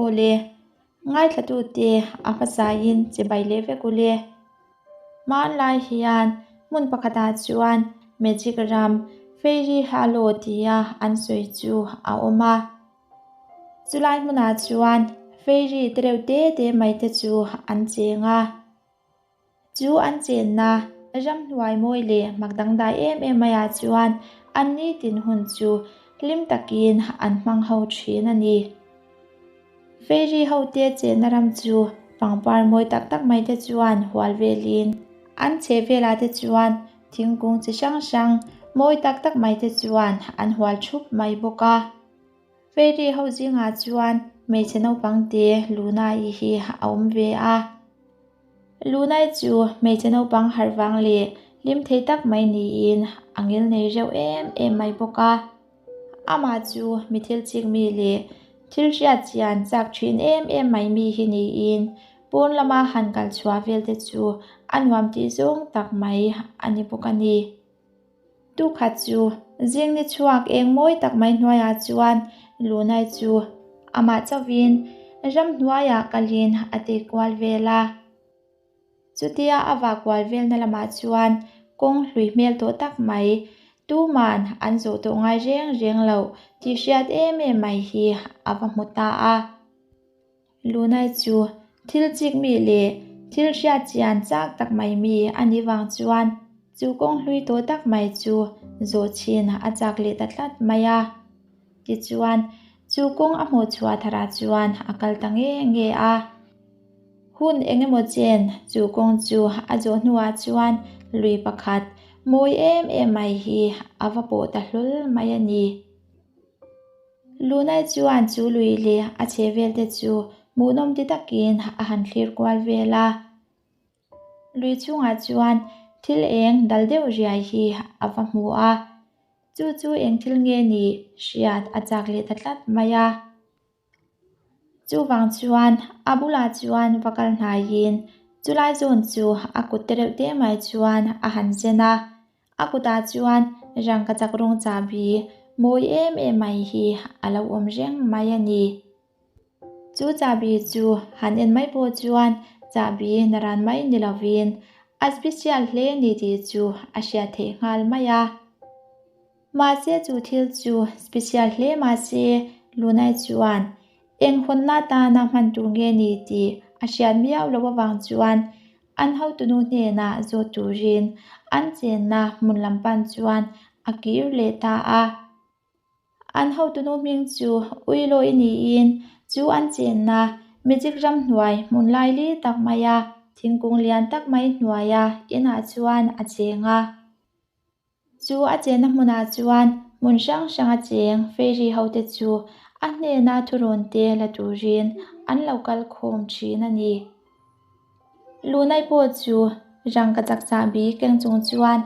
Aw le, ngaithlatute a hmasain chibai leh vek u le. Hmanlai hian hmun pakhatah chuan Magic ram Fairy Hollow tia an sawi chu a awm a. Chulai hmunah chuan Fairy te reuh te te mai te chu an cheng a. Chu an chenna ramhnuai mawi leh mak dangdai em em maiah chuan an nitin hun chu hlim takin an hmang ho thin a ni. Fairy hote chenna ram chu pangpar mawi tak tak mai te chuan hual velin an chheh velah te chuan thingkung chi hrang hrang mawi tak tak mai te chuan an hual thup mai bawk a. Fairy ho zingah chuan hmeichhe naupang te Luna-i hi a awm ve a. Lunai chu hmeichhe naupang harh vang leh hlim thei tak mai niin a ngil nei reuh em em mai bawk a. Amah chu mi thil chik mi leh thil hriat chian chak thin em em mai mi hi niin pawn lama han kal chhuah vel te chu a nuam tih zawng tak mai a ni bawk a ni. Tukhat chu zing ni chhuak eng mawi tak mai hnuaiah chuan Lunai chu amah chauhin ramhnuaiah kalin a tei kual vel a. Chutia a vah kual velna lamah chuan kawng hlui hmel tawh tak mai tuman an zawh tawh ngai reng reng loh tih hriat em em mai hi a va hmu ta a. Lunai chu thil chik mi leh thil hriat chian chak tak mai mi a nih vang chuan chu kawng hlui tawh tak mai chu zawh chhin a chak leh ta tlat mai a. Tichuan, chu kawng a hmuh chhuah tharah chuan a kal ta nge nge a. Hun eng emaw chen chu kawng chu a zawh hnuah chuan lui pakhat mawi em em mai hi a va pawh ta hlawl mai a ni. Lunai chuan chu lui leh a chhe vel te chu hmuhnawm ti takin a han thlir kual vel a. Lui chungah chuan thil eng dal deuh riai hi a va hmu a, chu chu eng thil nge ni hriat a chak leh ta tlat mai a. Chuvang chuan a bulah chuan va kal hnaiin chulai zawn chu a kut te reuh te mai chuan a han zen a, A kutah chuan rangkachak rawng chahbi mawi em em mai hi a lo awm reng mai a ni. Chu chahbi chu han en mai pawh chuan chahbi naran mai ni lovin a special hle ni tih chu a hriat theih nghal mai a. Mahse chu thil chu special hle mahse Lunai chuan eng hawnna tana hman tur nge ni tih a hriat miau loh avang chuan An hotunu hnenah zawt turin an chenna hmun lam pan chuan a kir leh ta a. An hotunu hming chu Uilawi niin chu an chenna Magic ramhnuai hmun laili tak maia thingkung lian tak mai hnuaia inah chuan a cheng a. Chu a chenna hmunah chuan hmun hrang hranga cheng fairy hote chu a hnena thurawn te la turin an lo kal khawm thin a ni. Lunai pawh chu rangkachak chahbi keng chung chuan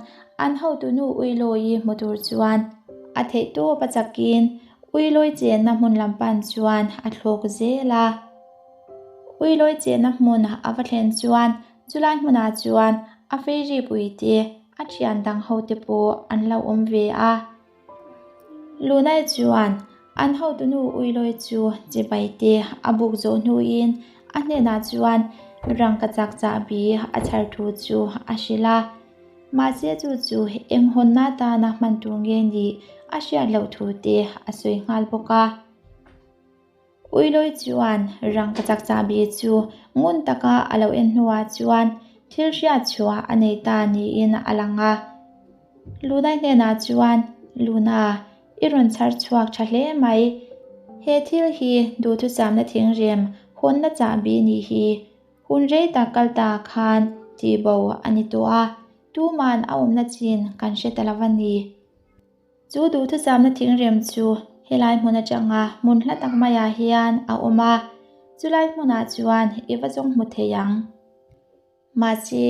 an hotunu Uilawi hmu tur chuan a theihtawp a chakin Uilawi chenna hmun lam pan chuan a thlawk zel a. Uilawi chenna hmun a va thlen chuan chulai hmunah chuan a fairy puite A thian dang hote pawh an lo awm ve a. Lunai chuan an hotunu Uilawi chu chibai te a buk zawh hnuin a hnenah chuan rangkachak chahbi a chhar thu chu a hrilh a. Mahse chu chu eng hawnna tana hman tur nge nih a hriat loh thu te a sawi nghal bawk a. Uilawi chuan rangkachak chahbi chu ngun taka a lo en hnuah chuan thil hriat chhuah a nei ta niin a lang a. Lunai hnenah chuan, Luna, i rawn chhar chhuak tha hle mai. He thil hi duhthusamna thingrem hawnna chahbi nih hi hun rei tak kal ta khan tihbo a ni tawh a, tuman a awmna chin kan hre ta lo a ni. Chu duhthusâmna thingrem chu helai hmun aṭanga hmun hla tak maiah hian a awm a, chulai hmunah chuan i va zawng hmu thei ang. Mahse,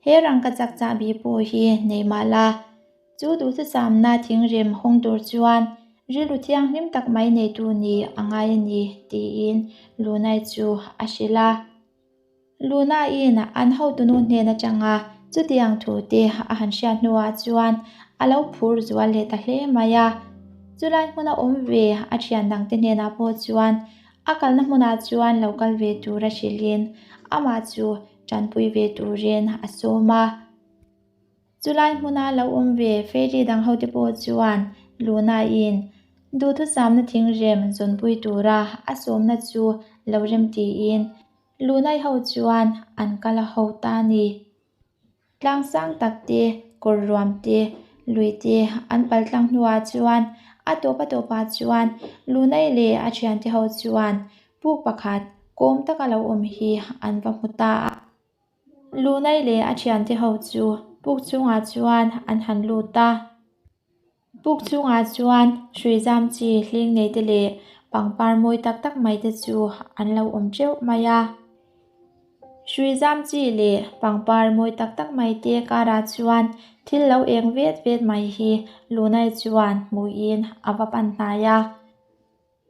he rangkachak chahbi pawh hi nei mah la, chu duhthusâmna thingrem hawng tur chuan rilru thianghlim tak mai neitu nih a ngai a ni, tiin Lunai chu a hrilh a. Luna-in an hotunu hnen atanga chutiang thu te a han hriat hnuah chuan a lo phur zual leh ta hle mai a. Chulai hmuna awm ve a thian dangte hnenah pawh chuan A kalna hmunah chuan lo kal ve tura hrilhin amah chu tanpui ve turin a sawm a. Chulai hmuna lo awm ve fairy dang hote pawh chuan Luna-in duhthusamna thingrem zawnpui tura a sawmna chu lo rem tiin Lunai ho chuan an kal a ho ta a ni. Tlang sang tak te, kawr ruam te, lui te an pal tlang hnuah chuan a tawp a tawpah chuan Lunai leh a thiante ho chuan puk pakhat kawm taka lo awm hi an va hmu ta a. Lunai leh a thiante ho chu puk chungah chuan an han lut a. Puk chungah chuan hrui zam chi hling nei te leh pangpar mawi tak tak mai te chu an lo awm teuh mai a. Hrui zam chi leh pangpar mawi tak tak mai te karah chuan thil lo eng vet vet mai hi Lunai chuan hmuhin a va pan hnai a.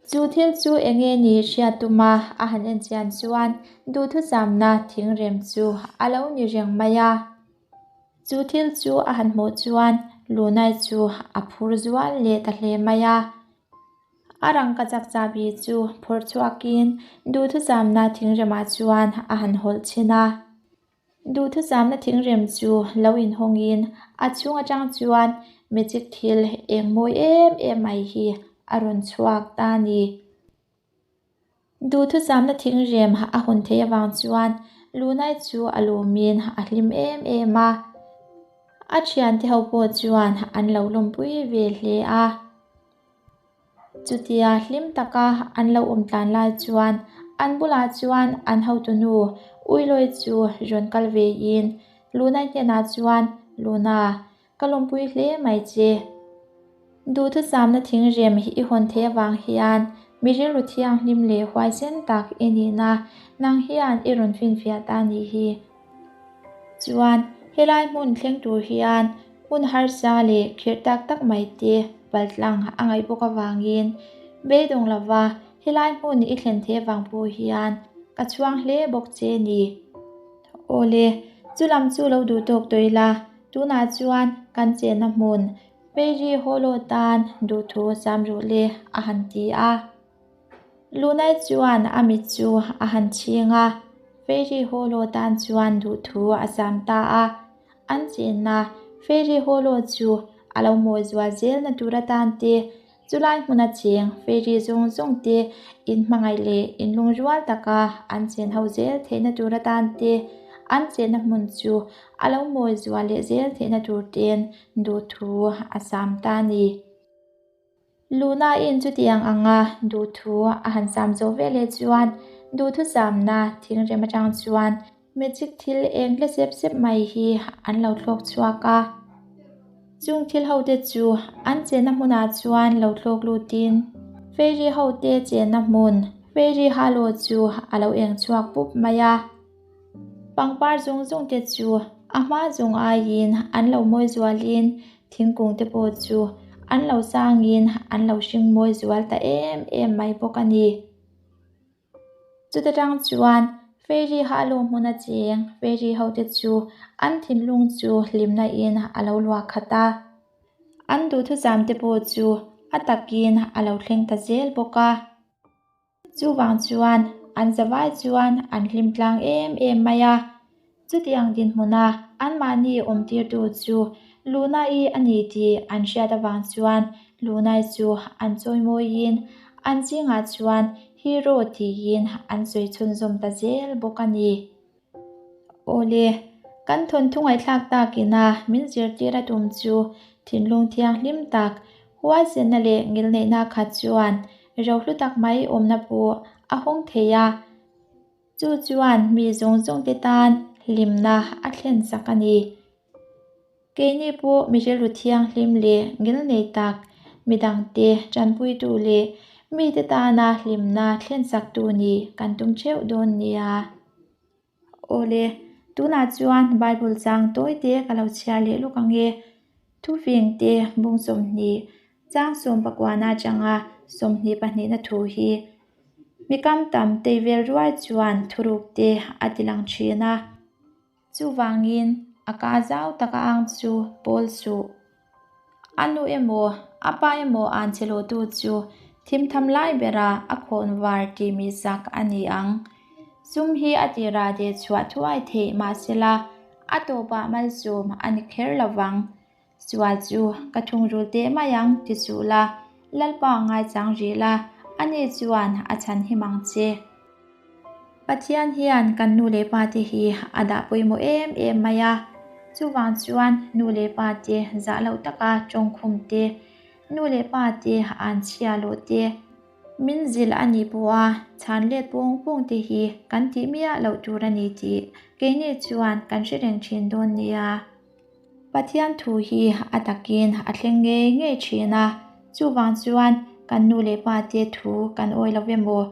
Chu thil chu eng nge ni hriat tuma a han en chian chuan duhthuzamna thingrem chu a lo ni reng mai a. Chu thil chu a han hmuh chuan Lunai chu a phur zual leh ta hle mai a. A rangkachak chahbi chu phawrh chhuakin duhthuzamna thingremah chuan a han hawlh chhin a. Duhthuzamna thingrem chu lo inhawngin a chhung atang chuan magic thil eng mawi em em mai hi a rawn chhuak ta a ni. Duhthuzamna thingrem a hawn theih avang chuan Lunai chu a lawmin a hlim em em a. A thiante ho pawh chuan an lo lawmpui ve hle a. Chutia hlim taka an lo awm tlan lai chuan an bulah chuan an hotunu Uilawi chu rawn kal vein Luna hnenah chuan, Luna, ka lawmpui hle mai che. Duhthusâmna thingrem i hawn theih avang hian mi rilru thianghlim leh huaisen tak i nihna nang hian i rawn finfiah ta a nih hi. Chuan, helai hmun thleng tur hian hmun harsa leh khirh tak tak mai te paltlang a ngaih bawk avangin beidawng lova helai hmun i thlen theih avang pawh hian ka chhuang hle bawk che ni. Awle, chu lam chu lo duh tawk tawh ila, tunah chuan kan chenna hmun Fairy Hollow tan duhthu sam ruh le a han ti a. Lunai chuan a mit chu a han chhing a, Fairy Hollow tan chuan duhthu a sam ta a. An chenna Fairy Hollow chu a lo mawi zual zelna tur atan te, chulai hmuna cheng Fairy zawng zawng te inhmangaih leh inlungrual taka an chen ho zel theihna tur atan te, an chenna hmun chu a lo mawi zual leh zel theihna tur ten duhthu a sam ta a ni. Luna-in chutiang anga duhthu a han sam zawh ve leh chuan duhthuzamna thingrem atang chuan magic thil eng hle sep sep mai hi an lo thlawk chhuak a. Chung thil hote chu an chenna hmunah chuan lo thlawk lutin fairy hote chenna hmun fairy hollow chu a lo eng chhuak pup mai a. Pangpar zawng zawng te chu a hma zawng aiin an lo mawi zualin thingkung te pawh chu an lo sangin an lo hring mawi zual ta em em mai bawk a ni. Chuta tang chuan fairy halo hmuna cheng fairy ho te chu an thinlung chu hlimna in a lo luah khat a. An duhthusam te pawh chu a takin a lo thleng ta zel bawk a. Chuvang chuan an zavai chuan an hlim tlang em em mai a. Chutiang dinhmuna anmahni awmtirtu chu Luna-i a ni tih an hriat avang chuan Luna-i chu an chawimawiin an zingah chuan hero tiin an sawi chhunzawm ta zel bawk a ni. Awle, kan thawnthu ngaihthlak takina min zirtir a tum chu thinlung thianghlim tak, huaisenna leh ngilneihna khat chuan rohlu tak mai awmna pawh a hawng thei a, chu chuan mi zawng zawngte tan hlimna a thlen sak a ni. Keini pawh mi rilru thianghlim leh ngilnei tak, midangte tanpuitu leh mite tana hlimna thlensaktu nih kan tum theuh dawn nia. Awle, tunah chuan Bible chang tawite ka lo chhiar leh lawk ang e. Thufing te bung 20, chang 19 atanga 22na thu hi mi kam tam tei vel ruai chuan thuruk te a ti lang thin a. Chuvangin, a ka zau taka ang chu pawl suh. A nu emaw, a pa emaw an che lawhtu chu Thimtham lai berah a khawn var tih mi zak a ni ang. Sum hi a tirah deh chhuah thuai theih mahsela a tawpah malsawm a ni kher lo vang. Sual chu ka thungrul teh mai ang ti suh la, Lalpa ngaichang rih la, ani chuan a chhan him ang che. Pathian hian kan nu leh pa te hi a dah pawimawh em em mai a, chuvang chuan nu leh pa te zah loh taka tawngkhum te, nu leh pa te an chhia loh te, min zilh a nih pawha chhan let pawng pawng te hi kan tih miah loh tur a ni tih keini chuan kan hre reng thin dawn nia. Pathian thu hi a takin a thleng ngei ngei thin a, chuvang chuan kan nu leh pa te thu kan awi lo emaw,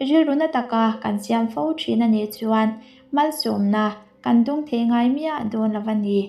rilru na taka kan siam fo thin a nih chuan malsawmna kan dawng thei ngai miah dawn lo a ni.